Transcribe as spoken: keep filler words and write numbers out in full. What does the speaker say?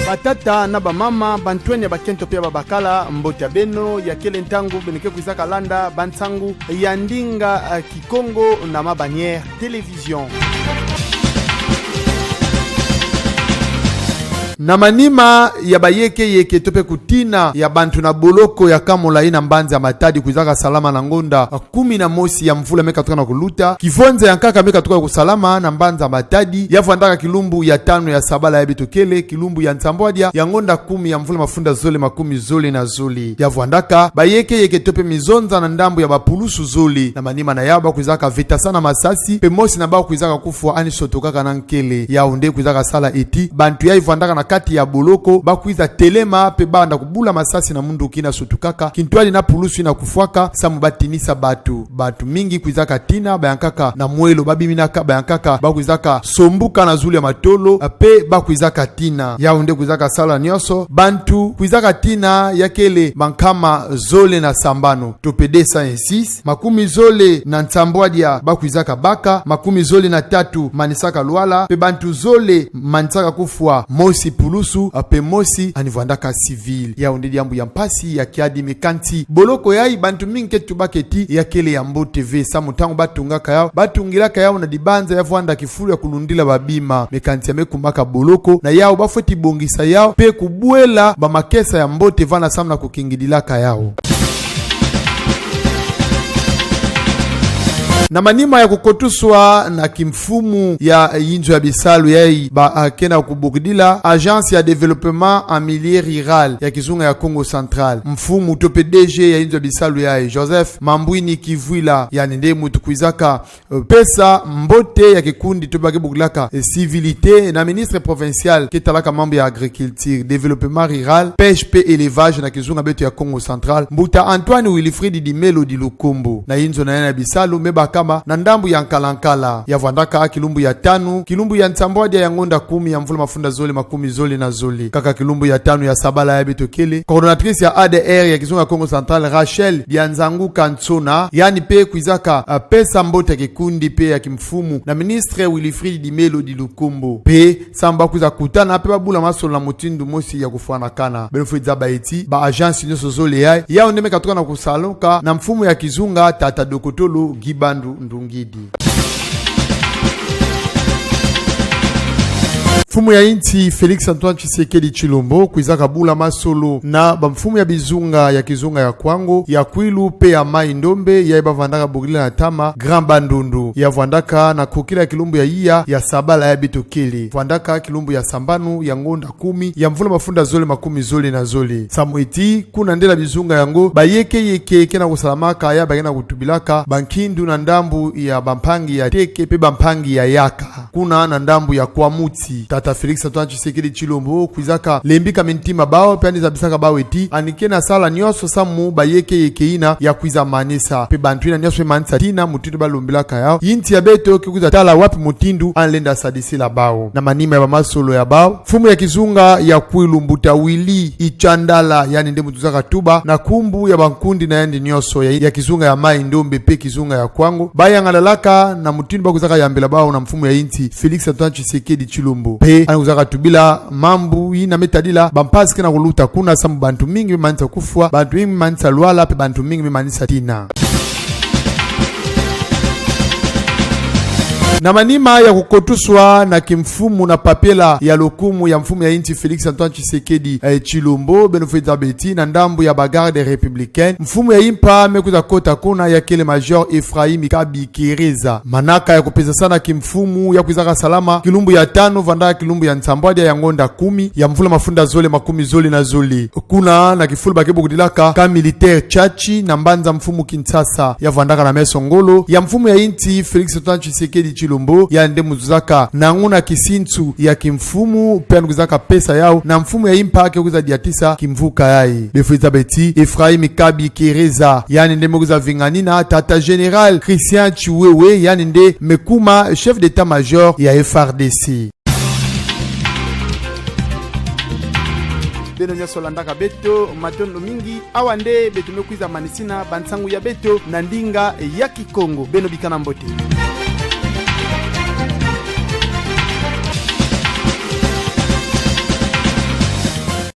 Batata na bamama, bantwenia ya bakento pe ya babakala, mbote ya beno, ya kele ntangu beno ke kwizaka landa bansangu ya ndinga, eh, Kikongo na Ma Bannière Télévision. Na manima ya bayekeyeke to pe kutina ya bantu na boloko ya Kamolayi na mbanza Matadi kwizaka salama na ngonda kumi na mosi ya mvula me katuka na kuluta, kivonza ya nkaka me katuka kusalama na mbanza Matadi, ya vwandaka kilumbu ya tanu ya sabala yayi beto kele, kilumbu ya nsambwadia ya ngonda kumi ya mvula mafunda zole makumi zole na zole. Ya vwandaka bayekeyeke to pe mizonza na ndambu ya bapulusu zole, na manima na yawu ba kwizaka vetasana masasi, pe mosi na bawu kwizaka kufwa ani sotukaka na nkele. Yawu nde kwizaka sala eti bantu yayi vwandaka na kati ya boloko ba kwiza telema pe banda kubula masasi na mundu kina sotukaka, kintwadi na pulusu ina kufwaka, samu ba tinisa batu. Batu mingi kwizaka tina, bayankaka na mwelo ba biminaka, bayankaka ba kwizaka sombuka na zulu ya matolo, pe ba kwizaka tina. Yawu nde kwizaka sala nionso, bantu kwizaka tina ya kele bankama zole na sambanu, to pe deux cent six, makumi zole na nsambwadia ba kwizaka baka, makumi zole na tatu manisaka lwala, pe bantu zole manisaka kufwa, mosi pulusu, pe mosi ani vwandaka civil. Yawu nde diambu ya mpasi ya kiadi, me kansi boloko yayi bantu mingi ke tubaka eti ya kele ya mbote ve, samu ntangu ba tungaka yawu, ba tungilaka yawu na dibanza ya vwanda kifulu ya kulundila babima. Me kansi ya me kumaka boloko, na yawu ba fweti bongisa yawu pe kubwela bamakesa ya mbote vana samu na kukingidilaka yawu. Na manima ya kukotuswa na kimfumu ya yinzo ya bisalu yayi ba, ah, ke na kubokidila Agence ya Développement en Milieu Rural ya kizunga ya Kongo Central, mfumu to pe D G ya yinzo ya bisalu yayi, Joseph Mambwini Kivwila, yandi nde muntu kwizaka, eh, pesa mbote ya kikundi to pe ba ke bokilaka, eh, civilité, na ministre provincial ke talaka mambu ya agriculture, développement rural, pêche pe élevage na kizunga beto ya Kongo Central, mbuta Antoine Wilfried Dimelo Dilukombo, na yinzo na yandi ya bisalu me bakama na ndambu ya Nkalankala. Ya vwandaka kilumbu ya tanu, kilumbu ya nsambwadia ya ngonda kumi ya mvula mafunda zole makumi zole na zole. Kaka kilumbu ya tanu ya sabala yayi beto kele, coordonnatrice ya A D R ya kizunga Kongo Central, Rachel Dianzangu Kansona, yandi pe kwizaka, ah, pesa mbote ya kikundi pe ya kimfumu na ministre Wilfried Dimelo Dilukombo, pe samu ba kwiza kutana pe ba bula masolo na mutindu mosi ya kufwanakana. Beno fwe zaba eti ba agence nionso zole yayi, yawu nde me katuka na kusaluka na mfumu ya kizunga, tata Dokotolo Guy Bandu Ndungidi. Mfumu ya insi Félix Antoine Tshisekedi Tshilombo kwizaka bula masolo na bamfumu ya bizunga ya kizunga ya Kwango, ya Kwilu pe ya Mai-Ndombe, yayi ba vwandaka bokila na ntama Grand Bandundu. Ya vwandaka na kukila kilumbu ya iya ya sabala yayi beto kele. Vwandaka kilumbu ya sambanu ya ngonda kumi ya mvula mafunda zole makumi zole na zole. Samu eti kuna nde na bizunga yango bayekeyeke ke na kusalamaka, ya ba ke na kutubilaka bankindu na ndambu ya bampangi ya teke pe bampangi ya yaka kuna na ndambu ya Kwamouth. Tata Félix Antoine Tshisekedi Tshilombo kwizaka lembika mintima bawu pe ani zabisaka bawu eti ani ke na sala nionso samu bayekeyeke ina ya kwiza manisa, pe bantu ina nionso manisa tina mutindu ba lombilaka yawu, insi ya beto ke kwiza tala wapi mutindu ani lenda sadisila bawu. Na manima ya bamasolo ya bawu, mfumu ya kizunga ya Kwilu, mbuta Willy Itshandala, yandi nde muntu zaka tuba na nkumbu ya bankundi na yandi nionso ya, ya kizunga ya Mai-Ndombe pe kizunga ya Kwango, ba yangalalaka na mutindu ba kwizaka yambila bawu na mfumu ya insi Félix Antoine Tshisekedi Tshilombo. Pe ani kwizaka tubila mambu ina me tadila bampasi ke na kuluta kuna, samu bantu mingi me manisa kufwa, bantu mingi me manisa lwala, pe bantu mingi me manisa tina. Na manima ya kukotuswa na kimfumu na papela ya lokumu ya mfumu ya insi Félix Antoine Tshisekedi, eh, Tshilombo, beno fwe zaba eti na ndambu ya ba garde républicaine, mfumu ya impa me kwiza kota kuna ya kele Major Ephraim Kabi Kereza. Manaka ya kupesasana kimfumu ya kwizaka salama kilumbu ya tanu vwandaka kilumbu ya nsambwadia ya ngonda kumi ya mvula mafunda zole makumi zole na zole, kuna na kifulu ba ke bokidilaka camp militaire Tshatshi na mbanza mfumu Kinshasa. Ya vwandaka na meso ngolo ya mfumu ya insi Félix Antoine Tshisekedi Tshilombo, yandi nde muntu zaka nanguna kisinsu ya kimfumu pe ani kwizaka pesa yawu na mfumu ya impa ke kwiza diatisa kimvuka yayi. Beno fwe zaba eti Ephraim Kabi Kereza, yandi nde me kwiza vinganina tata Général Christian Tshiwewe, yandi nde me kuma chef d'état-major ya F R D C. Beno nionso landaka beto, matondo mingi. Awa nde beto me kwiza manisina bansangu ya beto na ndinga ya Kikongo. Beno bikana mbote.